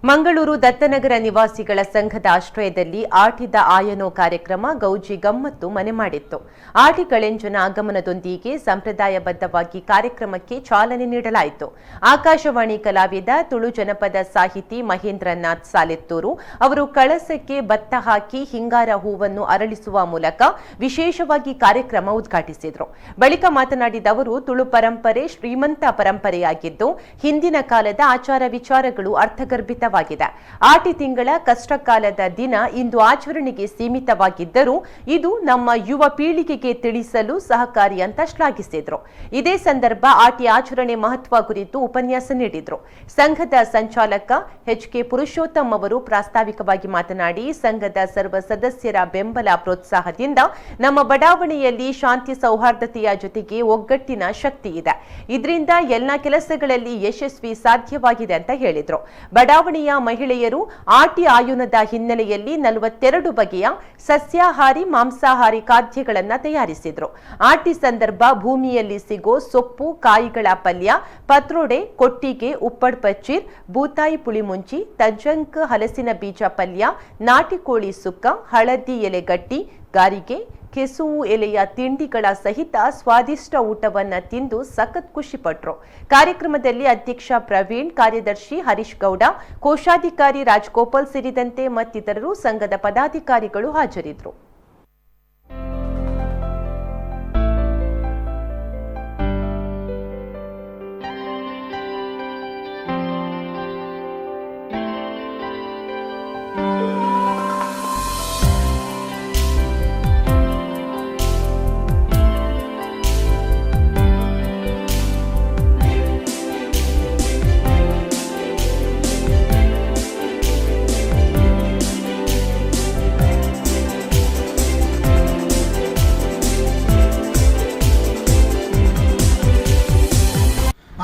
ಮಂಗಳೂರು ದತ್ತನಗರ ನಿವಾಸಿಗಳ ಸಂಘದ ಆಶ್ರಯದಲ್ಲಿ ಆಟಿದ ಆಯನೋ ಕಾರ್ಯಕ್ರಮ ಗೌಜಿ ಗಮ್ಮತ್ತು ಮನೆ ಮಾಡಿತ್ತು. ಆಟಿ ಕಳೆಂಜನ ಆಗಮನದೊಂದಿಗೆ ಸಂಪ್ರದಾಯಬದ್ಧವಾಗಿ ಕಾರ್ಯಕ್ರಮಕ್ಕೆ ಚಾಲನೆ ನೀಡಲಾಯಿತು. ಆಕಾಶವಾಣಿ ಕಲಾವಿದ, ತುಳು ಜನಪದ ಸಾಹಿತಿ ಮಹೇಂದ್ರನಾಥ್ ಸಾಲೆತ್ತೂರು ಅವರು ಕಳಸಕ್ಕೆ ಭತ್ತ ಹಾಕಿ ಹಿಂಗಾರ ಹೂವನ್ನು ಅರಳಿಸುವ ಮೂಲಕ ವಿಶೇಷವಾಗಿ ಕಾರ್ಯಕ್ರಮ ಉದ್ಘಾಟಿಸಿದರು. ಬಳಿಕ ಮಾತನಾಡಿದ ಅವರು, ತುಳು ಪರಂಪರೆ ಶ್ರೀಮಂತ ಪರಂಪರೆಯಾಗಿದ್ದು, ಹಿಂದಿನ ಕಾಲದ ಆಚಾರ ವಿಚಾರಗಳು ಅರ್ಥಗರ್ಭಿತವಾಗಿದೆ. ಆಟಿ ತಿಂಗಳ ಕಷ್ಟಕಾಲದ ದಿನ ಇಂದು ಆಚರಣೆಗೆ ಸೀಮಿತವಾಗಿದ್ದರೂ ಇದು ನಮ್ಮ ಯುವ ಪೀಳಿಗೆಗೆ ತಿಳಿಸಲು ಸಹಕಾರಿ ಅಂತ ಶ್ಲಾಘಿಸಿದರು. ಇದೇ ಸಂದರ್ಭ ಆಟಿ ಆಚರಣೆ ಮಹತ್ವ ಕುರಿತು ಉಪನ್ಯಾಸ ನೀಡಿದರು. ಸಂಘದ ಸಂಚಾಲಕ ಎಚ್ ಕೆ ಪುರುಷೋತ್ತಮ್ ಅವರು ಪ್ರಾಸ್ತಾವಿಕವಾಗಿ ಮಾತನಾಡಿ, ಸಂಘದ ಸರ್ವ ಸದಸ್ಯರ ಬೆಂಬಲ ಪ್ರೋತ್ಸಾಹದಿಂದ ನಮ್ಮ ಬಡಾವಣೆಯಲ್ಲಿ ಶಾಂತಿ ಸೌಹಾರ್ದತೆಯ ಜೊತೆಗೆ ಒಗ್ಗಟ್ಟಿನ ಶಕ್ತಿ ಇದೆ. ಇದರಿಂದ ಎಲ್ಲ ಕೆಲಸಗಳಲ್ಲಿ ಯಶಸ್ವಿ ಸಾಧ್ಯವಾಗಿದೆ ಅಂತ ಹೇಳಿದರು. ಬಡಾವಣೆಯ ಮಹಿಳೆಯರು ಆಟಿ ಆಯುನದ ಹಿನ್ನೆಲೆಯಲ್ಲಿ 42 ಬಗೆಯ ಸಸ್ಯಾಹಾರಿ, ಮಾಂಸಾಹಾರಿ ಖಾದ್ಯಗಳನ್ನು ತಯಾರಿಸಿದ್ರು. ಆಟಿ ಸಂದರ್ಭ ಭೂಮಿಯಲ್ಲಿ ಸಿಗೋ ಸೊಪ್ಪು, ಕಾಯಿಗಳ ಪಲ್ಯ, ಪತ್ರೋಡೆ, ಕೊಟ್ಟಿಗೆ, ಉಪ್ಪಡ್ ಪಚ್ಚೀರ್, ಬೂತಾಯಿ ಪುಳಿಮುಂಚಿ, ತಜ್ಜಂಕ್ ಹಲಸಿನ ಬೀಜ ಪಲ್ಯ, ನಾಟಿಕೋಳಿ ಸುಕ್ಕ, ಹಳದಿ ಎಲೆ ಗಟ್ಟಿ, ಗಾರಿಗೆ, ಕೆಸುವು ಎಲೆಯ ತಿಂಡಿಗಳ ಸಹಿತ ಸ್ವಾದಿಷ್ಟ ಊಟವನ್ನ ತಿಂದು ಸಖತ್ ಖುಷಿಪಟ್ರು. ಕಾರ್ಯಕ್ರಮದಲ್ಲಿ ಅಧ್ಯಕ್ಷ ಪ್ರವೀಣ್, ಕಾರ್ಯದರ್ಶಿ ಹರೀಶ್ ಗೌಡ, ಕೋಶಾಧಿಕಾರಿ ರಾಜ್ಗೋಪಾಲ್ ಸೇರಿದಂತೆ ಮತ್ತಿತರರು, ಸಂಘದ ಪದಾಧಿಕಾರಿಗಳು ಹಾಜರಿದ್ದರು.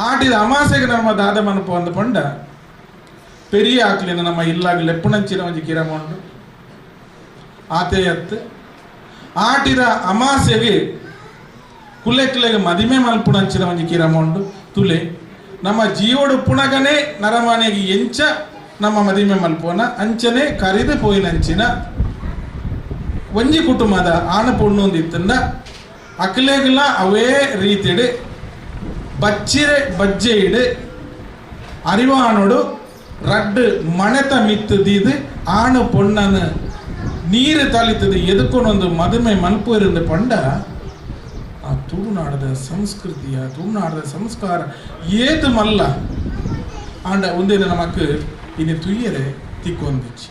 ಆಟಿದ ಅಮಾಸೆಗೆ ನಮ್ಮ ದಾದ ಮನಪು ಅಂದ ಪಂಡ ಪೆರಿಯ ಆಕ್ಲಿನ ನಮ್ಮ ಇಲ್ಲಾಗ ಲೆಪ್ಪುಣಂಚಿನ ಒಂಜಿ ಕಿರಮ ಉಂಡು. ಆತೆ ಅತ್ತು ಆಟಿದ ಅಮಾಸೆಗೆ ಕುಲೆಕ್ಲೆಗೆ ಮದಿಮೆ ಮಲ್ಪುಣಂಚಿನ ಒಂಜಿ ಕಿರಮ ಉಂಡು. ತುಲೆ ನಮ್ಮ ಜೀವಡು ಪುಣಗನೆ ನರಮಾನೆಗೆ ಎಂಚ ನಮ್ಮ ಮದಿಮೆ ಮಲ್ಪುವನ ಅಂಚನೆ ಕರಿದು ಪೋಯಿನಂಚಿನ ಒಂಜಿ ಕುಟುಂಬದ ಆಣ ಪೊಣ್ಣು ಒಂದಿತ್ತಂಡ ಅಕ್ಲೆಗ್ಲ ಅವೇ ರೀತಿಡ್ ಬಚ್ಚಿರೆ ಬಜ್ಜೆ ಇಡು ಅರಿವಾಣೋಡು ರಡ್ಡು ಮಣೆತ ಮಿತ್ತು ದೀದು ಆಣು ಪೊಣ್ಣನು ನೀರು ತಲಿತದು ಎದುಕೊನೊಂದು ಮದುಮೆ ಮನ್ಪು ಇருந்து ಪಂಡ ಆ ತುಳುನಾಡದ ಸಂಸ್ಕೃತಿಯ, ತುಳುನಾಡದ ಸಂಸ್ಕಾರ ಏತು ಮಲ್ಲ ಆಂಡ ಒಂದೇನು ನಮಕ್ ಇನಿ ತುಯ್ಯರೆ ತಿಕ್ಕೊಂದಿಚ್ಚಿ.